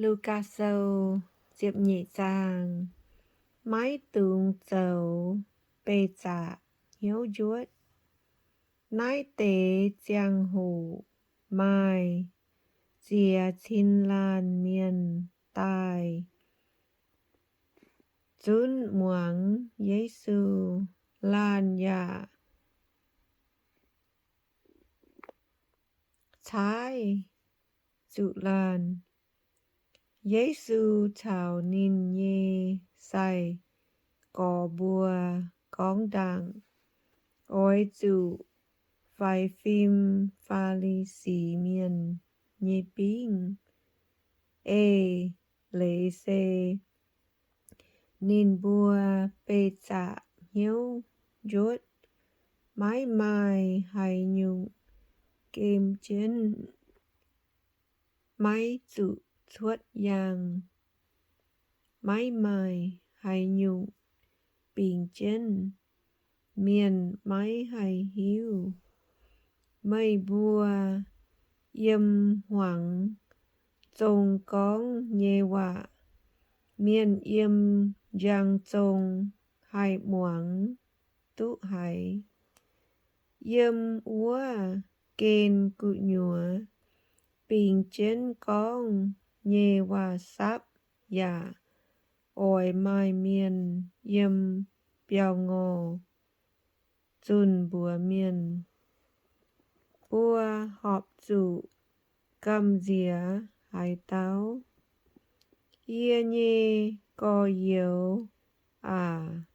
Lugaa Sou ziepc nyeic zaang. Maiv dungx zoux beih zaqc hnyouv njuotv. Naaiv deix ziangh hoc maaih ziex cin laanh mienh daaih zunv muangx Yesu. Laanh yaac caaiv zuqc laanh. Yesu caux ninh nyei sai-gorx mbuo gorngv ndaangc, Oix zuqc faix fim Faa^li^si Mienh nyei bingv, eix leiz se ninh mbuo beih zaqc hnyouv njuotv, maiv maaih haaix nyungc gem jienv, maiv zuqc cuotv yaangh, maiv maaih haaix nyungc bingx jienv, mienh maiv haih hiuv. Meih mbuo yiem hmuangx zong gorngv nyei waac, mienh yiem njang zong haih muangx duqv haiz. Yiem wuov gen gu'nyuoz bingx jienv gorngv nyei waac-sapv yaac oix maaih mienh yiem biauv-ngorh zunh mbuox mienh, Mbuo horpc zuqc gamh nziex haaix dauh? Yie nyei gorx-youz aac,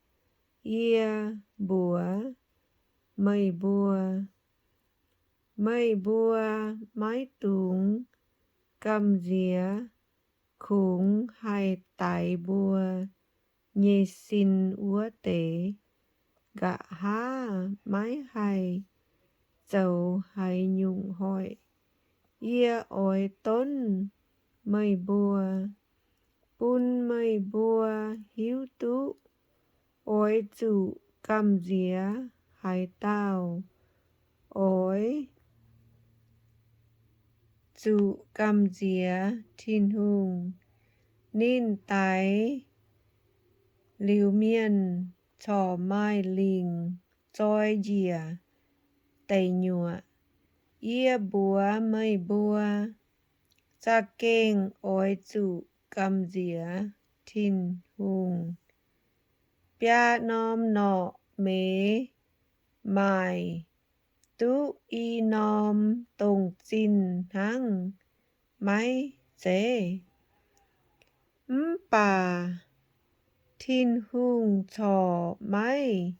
yie mbuox meih mbuo, meih mbuo maiv dungx gamh nziex kungx haih daix mbuo nyei sin wuov deix, nqa'haav maiv haih zoux haaix nyungc hoic. Yie oix donv meih mbuo, bun meih mbuo hiuv duqv oix zuqc gamh nziex haaix dauh. Oix zuqc gamh nziex Tin-Hungh. Ninh daix liuz mienh corc maaih lingc zoi njiec deic-nyuoqc. Yie mbuox meih mbuo, za'gengh oix zuqc gamh nziex Tin-Hungh. Biaa norm norqc meix maaic duqv i norm dongh zinh hnangv, maiv zeiz? Mv baac Tin-Hungh corc maiv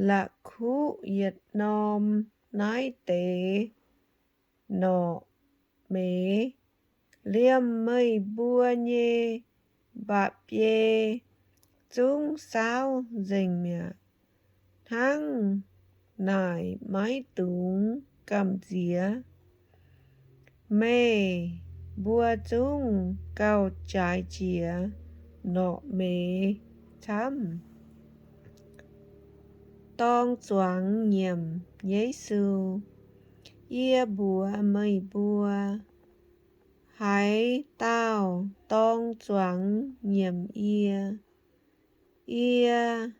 la'kuqv yietc norm naaiv deix norqc meix. Liemh meih mbuo nyei mba'biei zungv saauv nzengc mi'aqv. Hnangv naaic maiv dungx gamh nziex. Meih mbuo zungv gauh jaaix jiex norqc meix camv. Dorng zuangx nyiemc Yesu. Yie mbuox meih mbuo, haaix dauh dorng zuangx nyiemc yie, yie,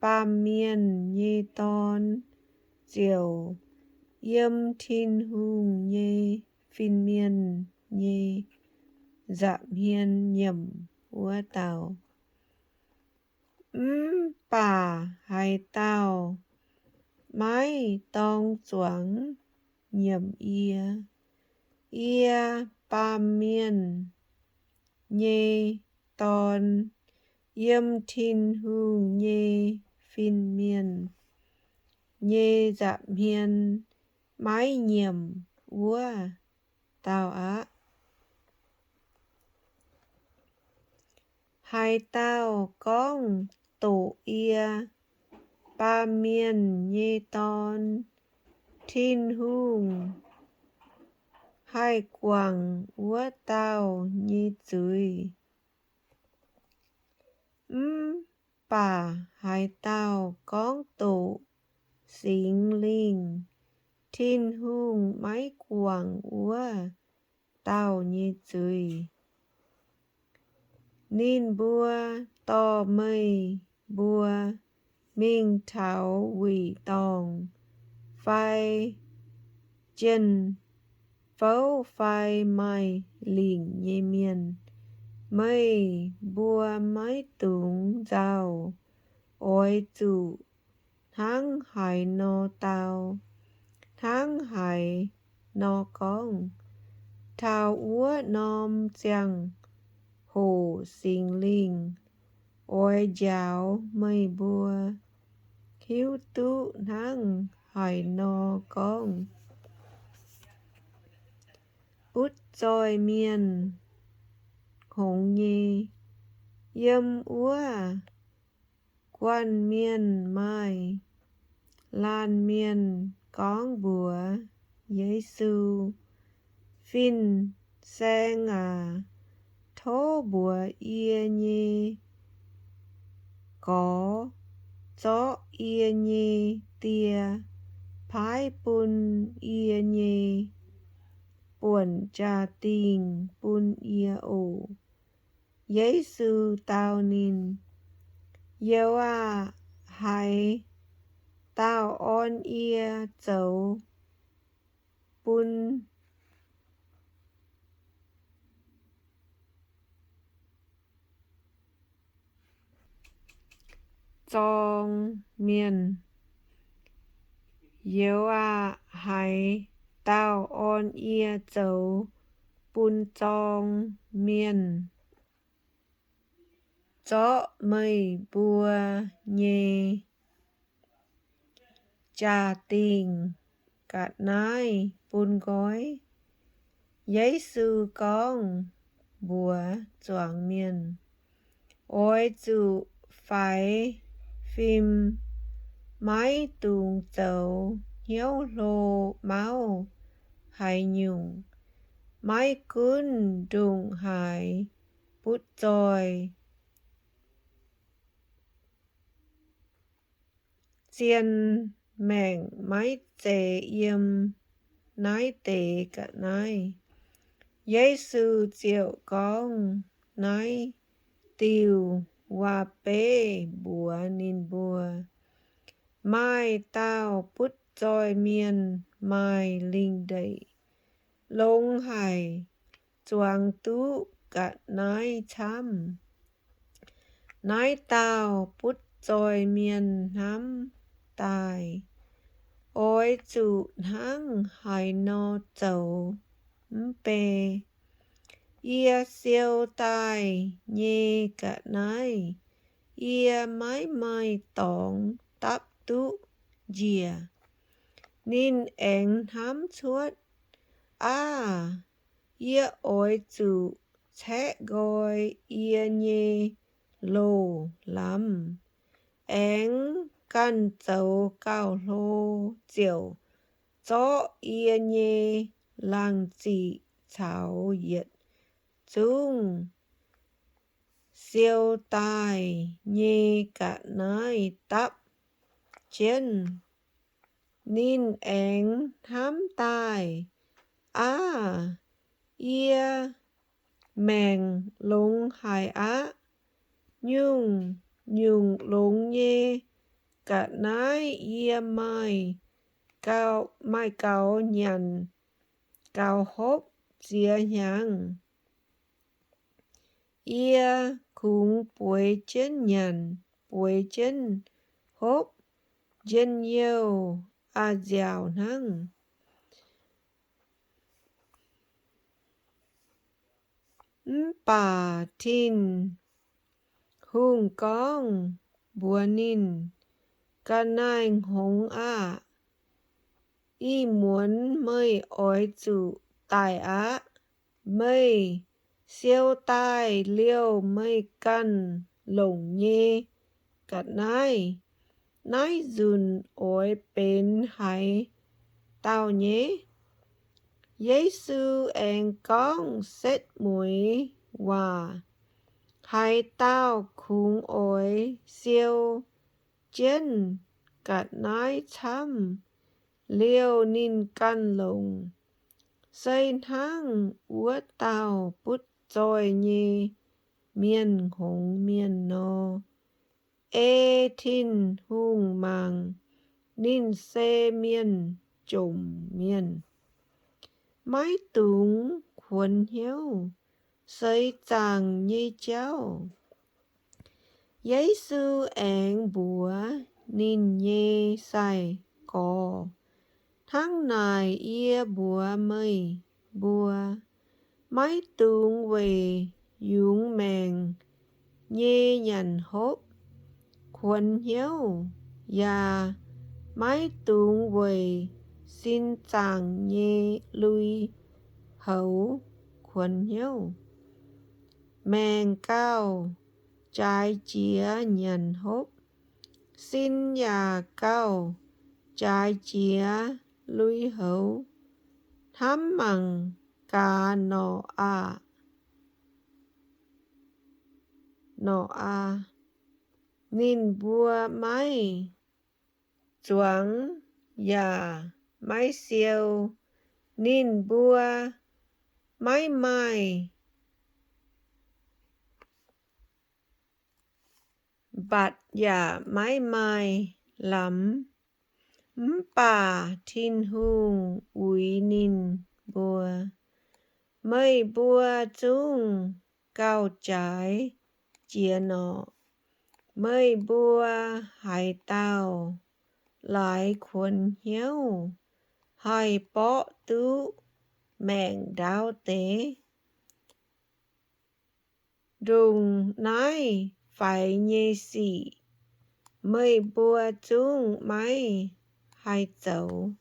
Baamh Mienh nyei Dorn, ziouc yiem Tin-Hungh nyei fin-mienh nyei nza'hmien nyiemc wuov dauh. Mv baac haaix dauh maiv dorng zuangx nyiemc yie, yie, Baamh Mienh nyei Dorn, yiem Tin-Hungh nyei fin-mienh nyei nza'hmien maiv nyiemc wuov dauh aqv. Haaix dauh gorngv doqc yie, Baamh Mienh nyei Dorn, Tin-Hungh haih guangc wuov dauh nyei zuiz. Mv baac haaix dauh gorngv doqc Singx Lingh, Tin-Hungh maiv guangc wuov dauh nyei zuiz. Ninh mbuo dorh meih mbuo mingh taux wuic dorngh fai jien-fouv fai maaih lingc nyei mienh, meih mbuo maiv dungx nzauh. Oix zuqc hnangv haaix nor dau, hnangv haaix nor gorngv. Taux wuov norm ziangh hoc Singx Lingh oix njaaux meih mbuo hiuv duqv hnangv haaix nor gorngv. Butv Zoih Mienh Hngongx Nyei. Yiem wuov guanh mienh maaih laanh mienh gorngv mbuox Yesu, Fin-Saeng aac, tov mbuox yie nyei gorx zorqv yie nyei die paaiv bun yie nyei buonc jaa-dingh bun yie oc. Yesu dau ninh, Youz aah! Haaix dauh orn yie zoux bun zorng mienh? Youz aah! Haaix dauh orn yie zoux bun zorng mienh? Zorqv meih mbuo nyei jaa-dingh ga'naaiv bun nqoi. Yesu gorngv mbuox zuangx mienh, Oix zuqc faix fim, maiv dungx zoux hnyouv hlo mauv haaix nyungc. Maiv gunv ndongc haaix butv zoih, zien maengc maiv zeiz yiem naaiv deix ga'naaiv. Yesu ziouc gorngv naaiv diuh waac-beiv mbuox ninh mbuo, Maaih dauh butv zoih mienh maaih lingh ndeic, longx haic, zuangx duqv ga'naaiv camv. Naaiv dauh butv zoih mienh hnamv daaih, Oix zuqc hnangv haaix nor zoux mv bei? Yie siou daaih nyei ga'naaiv yie maiv maaih dorngx dapv duqv njiec. Ninh aengx hnamv cuotv, Aav! Yie oix zuqc caeqv nqoi yie nyei loz-lamz, aengx ganh zoux gauh hlo ziouc zorqv yie nyei laangh ziqc caux yietc zungv siou daaih nyei ga'naaiv dapv jienv. Ninh aengx hnamv daaih, Aav! Yie maengc longx haic aqv. Nyungc-nyungc longx nyei ga'naaiv yie maaih gauh, maaih gaux nyanc gaux hopv ziex hnyangx. Yie kungx bueix jienv nyanc, bueix jienv hopv, njien-youh a'nziaauc hnangv. Mv baac Tin-Hungh gorngv mbuox ninh, Ga'naaiv-hngongx aah! Ih muonz meih oix zuqc daic aqv. Meih siou daaih liouh meih ganh longc nyei ga'naaiv, naaiv nzunc oix benx haaix dauh nyei? Yesu aengx gorngv setv mueiz waac, Haaix dauh kungx oix siou jienv ga'naaiv camv, liouh ninh ganh longc. Se hnangv wuov dauh butv zoih nyei mienh hngongx mienh nor, ei Tin-Hungh mangc ninh se mienh jomc mienh, maiv dungx kuonx hnyouv seix zaangc nyei jauv. Yesu aengx mbuox ninh nyei sai-gorx, Hnangv naaic yie mbuox meih mbuo, maiv dungx weic yungz maengc nyei nyanc hopv kuonx hnyouv, yaac maiv dungx weic sin zaangc nyei lui-houx kuonx hnyouv. Maengc gauh jaaix jiex nyanc hopv, sin yaac gauh jaaix jiex lui-houx. Hnamv mangc gaax Noqaaq, Noqaa, ninh mbuo maiv zuangx yaac maiv siou. Ninh mbuo maiv maaih mbatc yaac maiv maaih lamz, mv baac Tin-Hungh uix ninh mbuo. Meih mbuo zungv gauh jaaix jiex norqc. Meih mbuo haaix dauh laaix kuonx hnyouv haih borqv duqv maengc ndaauv deix? Ndongc naaiv faix nyei sic meih mbuo zungv maiv haih zoux.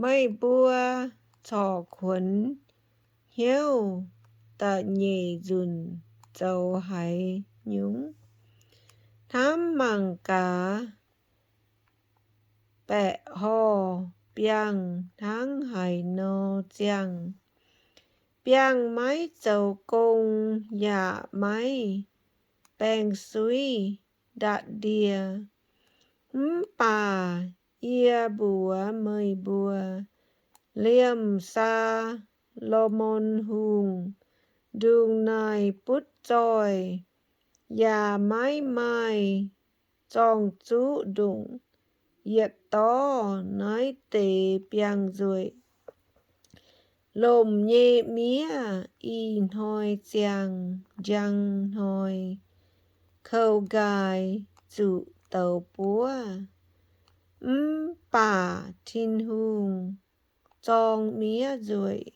Meih mbuo corc kuonx hnyouv da'nyeic nzunc zoux haaix nyungc? Hnamv mangc gaax, baeqc horh biangh hnangv haaix nor ziangh. Biangh maiv zoux gong yaac maiv baeng suiv ndatc ndie. Mv baac yie mbuox meih mbuo, liemh Saa^lo^morn Hungh ndongc naaic butv zoih yaac maiv maaih zorng-zuqv ndongc yietc dorv naaiv deix biangh nzueic. Lomc nyei miev ih hnoi ziangh njang hnoi koux-nqaaix zuqc douz buov, mv baac Tin-Hungh zorng miev nzueic.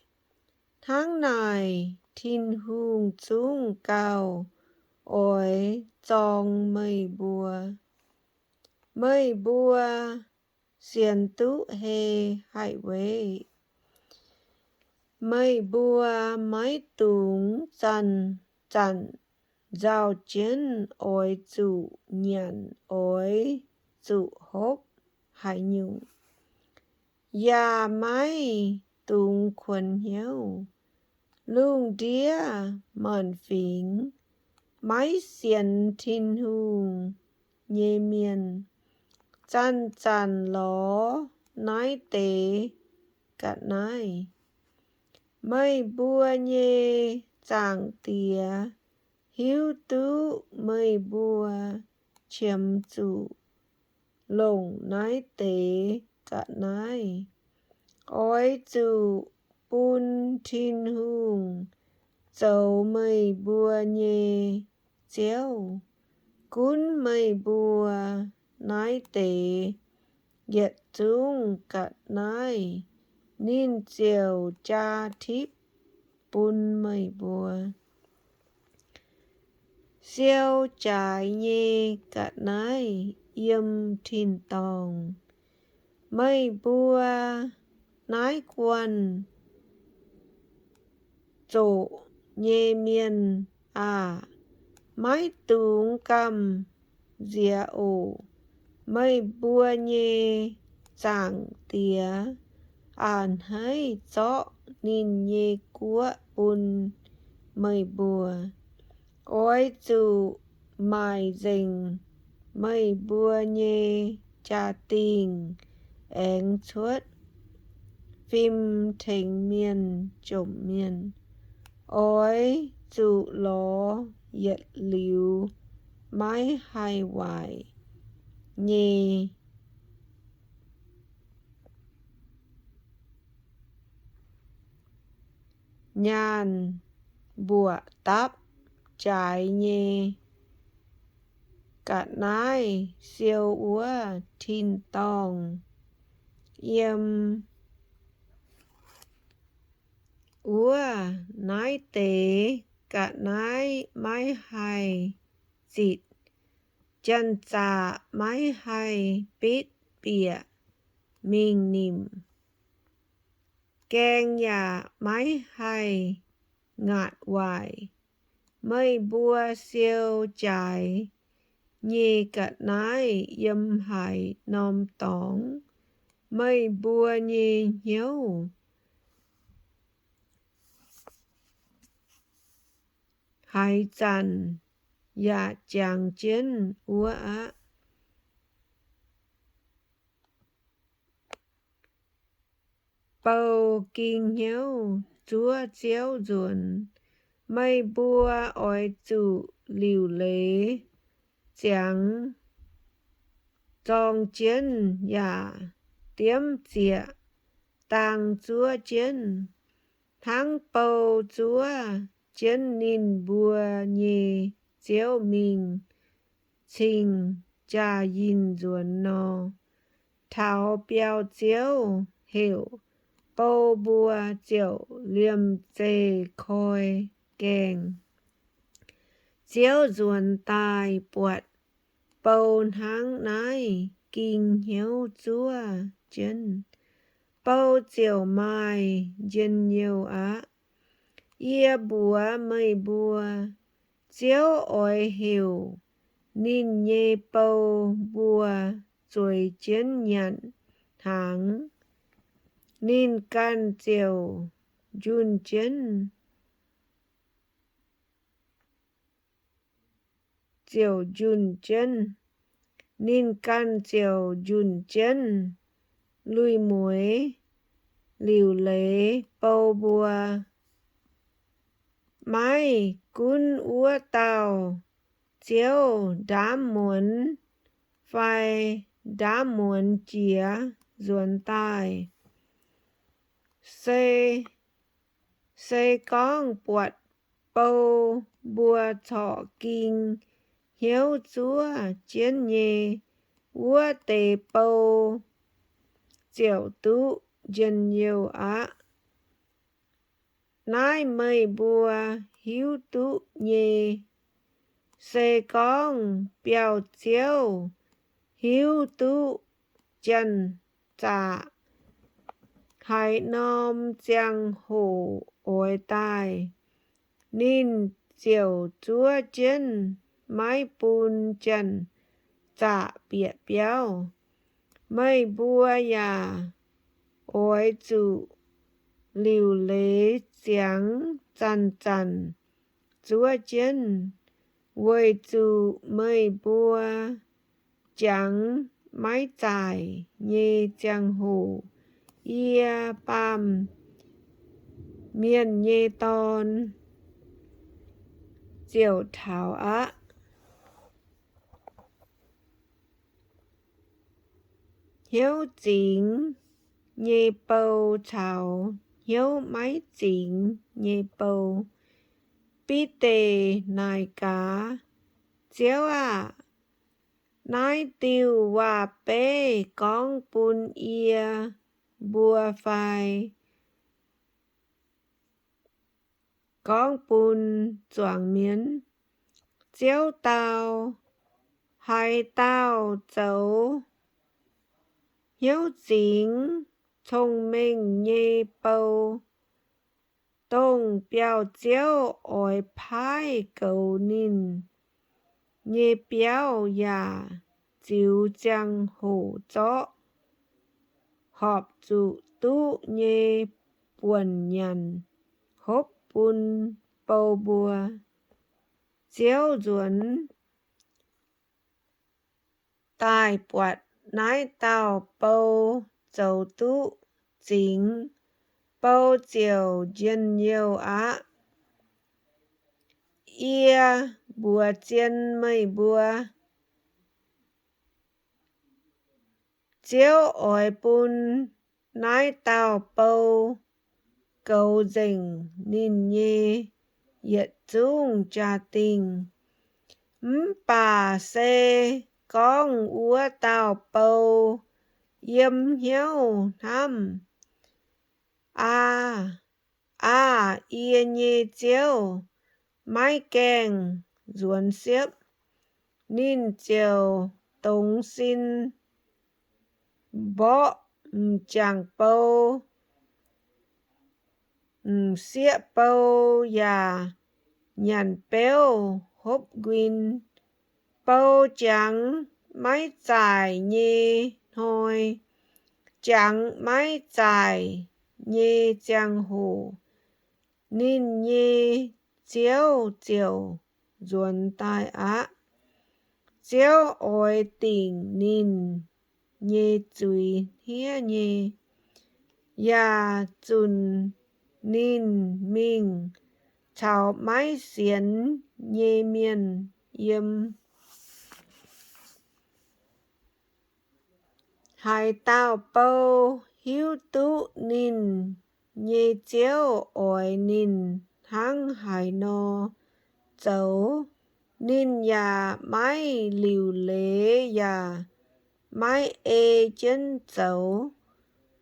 Hnangv naaic, Tin-Hungh zungv gauh oix zorng meih mbuo. Meih mbuo sienx duqv hei haic weic? Meih mbuo maiv dungx zanc-zanc nzauh jienv oix zuqc nyanc, oix zuqc hopv haaix nyungc, yaac maiv dungx kuonx hnyouv. Lungh ndiev maanc fingx maiv sienx Tin-Hungh nyei mienh zanc-zanc lorz naaiv deix ga'naaiv. Meih mbuo nyei Zaangc Diex hiuv duqv meih mbuo qiemx zuqc longc naaiv deix ga'naaiv. Oix zuqc bun Tin-Hungh zoux meih mbuo nyei Ziouv. Gunv meih mbuo naaiv deix yietc zungv ga'naaiv ninh ziouc jaa tipv bun meih mbuo. Siou jaaix nyei ga'naaiv yiem tin-dorngh. Meih mbuo naaiv guanh zoqc nyei mienh aah! Maiv dungx gamh nziex oc. Meih mbuo nyei Zaangc Diex a'hneiv zorqv ninh nyei guoqv bun meih mbuo. Oix zuqc maaic nzengc meih mbuo nyei jaa-dingh aengx cuotv fim tengx mienh jomc mienh. Oix zuqc lorz yietc liuz maiv haih waaic nyei nyaanh mbuoqc dapv jaaix nyei ga'naaiv siou wuov tin-dorngh yiem wuov. Naaiv deix ga'naaiv maiv haih zitc, janx-zaqc maiv haih bitv bieqc mingh nimc, gaeng yaac maiv haih ngaatc waaic. Meih mbuo siou jaaix nyei ga'naaiv yiem haaix norm dorngx, meih mbuo nyei hnyouv haaix zanc yaac jangx jienv wuov aqv. Bou ging hnyouv zuov Ziouv nzuonx. Meih mbuo oix zuqc liuc leiz ziangx zorng jienv yaac diemv zieqc dang zuov jienv, hnangv bou zuov jienv ninh mbuo nyei ziouv mingh cing jaa-yinh nzuonx nor. Taux biauv-ziouv heuc bou mbuo ziouc liemh zeih koi gaengh. Ziouv nzuonx daaih buatc bou hnangv naaiv ging hnyouv zuov jienv, bou ziouc maaih njien-youh aqv. Yie mbuox meih mbuo, Ziouv oix heuc ninh nyei bou mbuo zueiz jienv nyanc hnaangx, ninh ganh ziouc njunh jienv, ziouc njunh jienv. Ninh ganh ziouc njunh jienv lui-mueiz liuc leiz bou mbuo. Maiv gunv wuov dauh Ziouv ndaamv muonz fai ndaamv muonz jiex nzuonx daaih, se, se gorngv buatc bou mbuo corc ging hnyouv zuov jienv nyei, wuov deix bou ziouc duqv njien-youh aqv. Naaiv meih mbuo hiuv duqv nyei. Se gorngv biauv-ziouv hiuv duqv janx-zaqc haaix norm ziangh hoc oix daaih, ninh ziouc zuov jienv maiv bun janx-zaqc bieqc biauv. Meih mbuo yaac oix zuqc liuc leiz ziangx zanc-zanc zuov jienv, weic zuqc meih mbuo jangx maiv zaaic nyei ziangh hoc, yie, Baamh Mienh nyei Dorn, ziouc taux aqv. Hnyouv zingx nyei bou caux hnyouv maiv zingx nyei bou. Bide naaic gaax, Ziouv aah! Naaiv diuh waac-beiv gorngv bun yie mbuo fai gorngv bun zuangx mienh? Ziouv dau, Haaix dauh zoux hnyouv zingx cong-mengh nyei bou, dongh biauv-ziouv oix paaiv goux ninh nyei biauv yaac ziux ziangh hoc zorqv horpc zuqc duqv nyei buonc nyanc hopv bun bou mbuo. Ziouv nzuonx daaih buatc naaiv dauh bou zoux duqv zingx, bou ziouc njien-youh aqv. Yie mbuox zien meih mbuo, Ziouv oix bun naaiv dauh bou goux nzengc ninh nyei yietc zungv jaa-dingh. Mv baac se gorngv wuov dauh bou yiem hnyouv hnamv, Aa, aah! Yie nyei Ziouv maiv gaengh nzuonx siepv, ninh ziouc dongz sin mborqv m'jangc bou, m'sieqv bou yaac nyanc beuv hopv nquin. Bou jangx maiv zaaic nyei hnoi, jangx maiv zaaic nyei ziangh hoc, ninh nyei ziouv ziouc nzuonx daaih aqv. Ziouv oix dingc ninh nyei zuiz hniev nyei, yaac zunc ninh mingh caux maiv sienx nyei mienh yiem. Haaix dauh bou hiuv duqv ninh nyei ziouv oix ninh hnangv haaix nor zoux, ninh yaac maiv liuc leiz yaac maiv ei jienv zoux,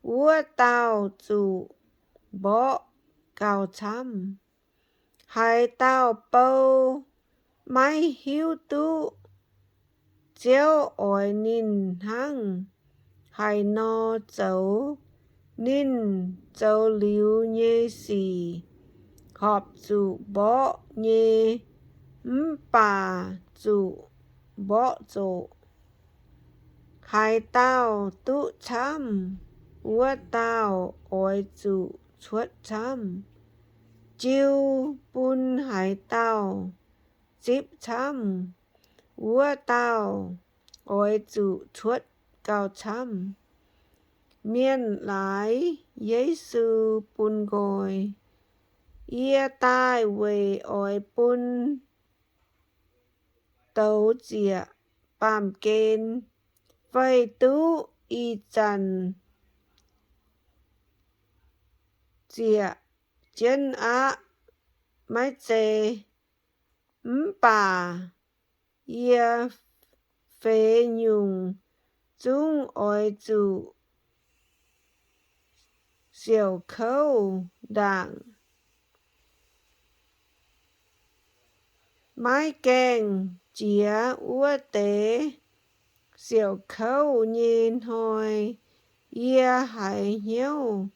wuov dauh zuqc mborqv gauh camv. Haaix dauh bou maiv hiuv duqv Ziouv oix ninh hnangv haaix nor zoux, ninh zoux liuz nyei sic horpc zuqc mborqv nyei, mv baac zuqc mborqv zoqc. Haaix dauh duqv camv, wuov dauh oix zuqc cuotv camv. Jiu bun haaix dauh zipv camv, wuov dauh oix zuqc cuotv gauh camv. Mienh laaix Yesu bun nqoi. Yie daaih weic oix bun douz zieqc baamh gen feix duqv ih zanc zieqc jienv aqv, maiv zei? Mv baac yie feix nyungc zungv oix zuqc siouc kouv ndaangc. Maiv gaengh jiex wuov deix siouc kouv nyei hnoi, yie haiz hnyouv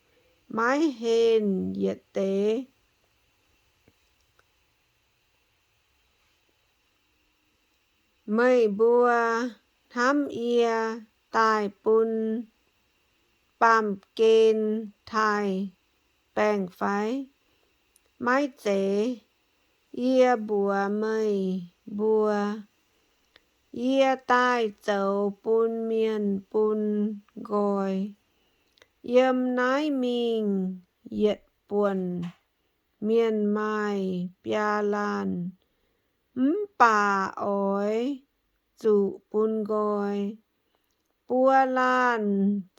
maiv henh yietc deix. Meih mbuo hnamv yie daaih bun baamh gen taaih baengh fai? Maiv zeiz. Yie mbuox meih mbuo, yie daaih zoux bun mienh bun nqoi. Yiem naaiv mingh yietc buonc mienh maaih biaa laanh, mv baac oix zuqc bun nqoi. Buo laanh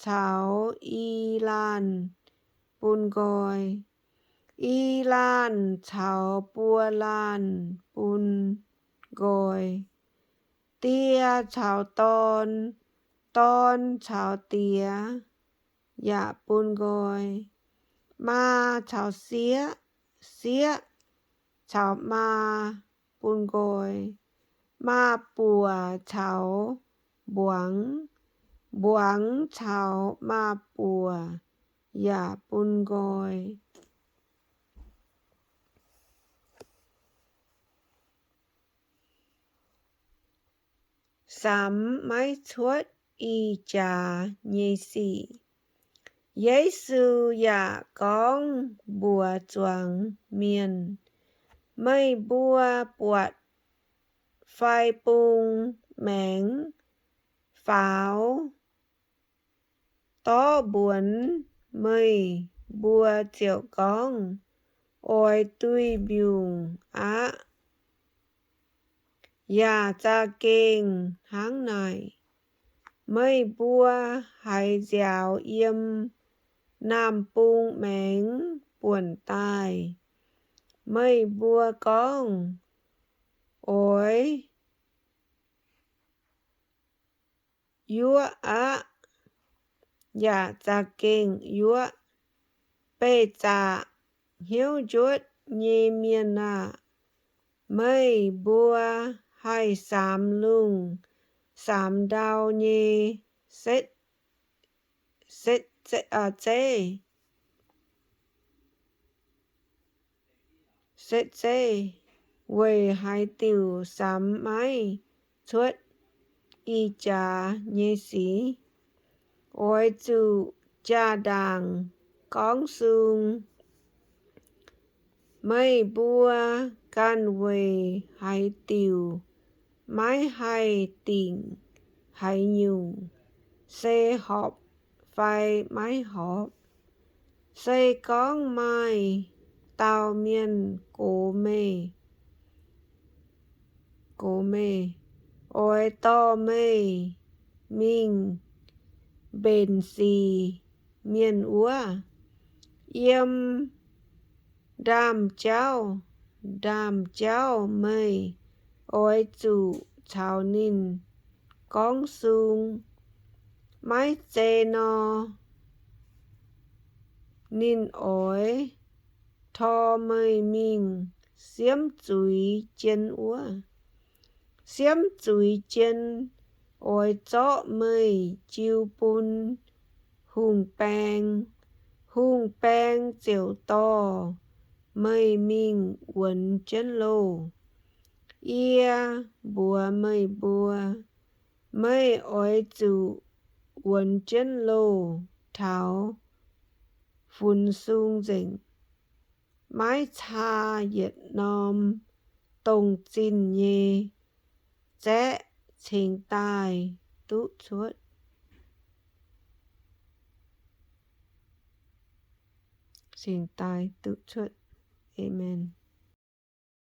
caux i laanh bun nqoi. I laanh caux buo laanh bun nqoi. Die caux dorn, dorn caux diex yaac bun nqoi. Maa caux sieqv, sieqv caux maa bun nqoi. Maa-buoc caux mbuangz, mbuangz caux maa-buoc yaac bun nqoi. Samx maiv cuotv ih jaax nyei sic. Yesu yaac gorngv mbuox zuangx mienh, Meih mbuo buatc fai bung maengx faaux dorv mbuonx, meih mbuo ziouc gorngv, Oix duih mbiungc aqv. yaac za'gengh hnangv naaic. Meih mbuo haiz nziaaux yiem naamh bung maengx buonc daaih, meih mbuo gorngv, Oix yuoqv aqv, yaac za'gengh yuoqv. Beih zaqc hnyouv njuotv nyei mienh aah! Meih mbuo haih samx lungh samx ndau nyei setv, setv, aa, zeiv, setv zeiv, weic haaix diuc samx maiv cuotv ih jaax nyei sic? Oix zuqc jaa-ndaangc gorngv sung. Meih mbuo ganh weic haaix diuc maiv haih dingc haaix nyungc, se horpc fai maiv horpc? Se gorngv maaih dauh mienh gox meih, gox meih, oix dorh meih mingh mbenc sic mienh wuov, yiem ndaamv-jauv, ndaamv-jauv meih oix zuqc caux ninh gorngv sung. Maiv zeiz nor, ninh oix tor meih mingh siemv zuiz jien wuov. Siemv zuiz jien oix zorqv meih jiu bun hungh baeng. Hungh baeng ziouc dorh meih mingh wuonx jienv loh. Yie mbuox meih mbuo, meih oix zuqc wuonx jienv loh taux funx sung nzengc, maiv caa yietc norm dongh zinh nyei zaeqv cingx daaih duqv cuotv. Cingx daaih duqv cuotv. Aamen.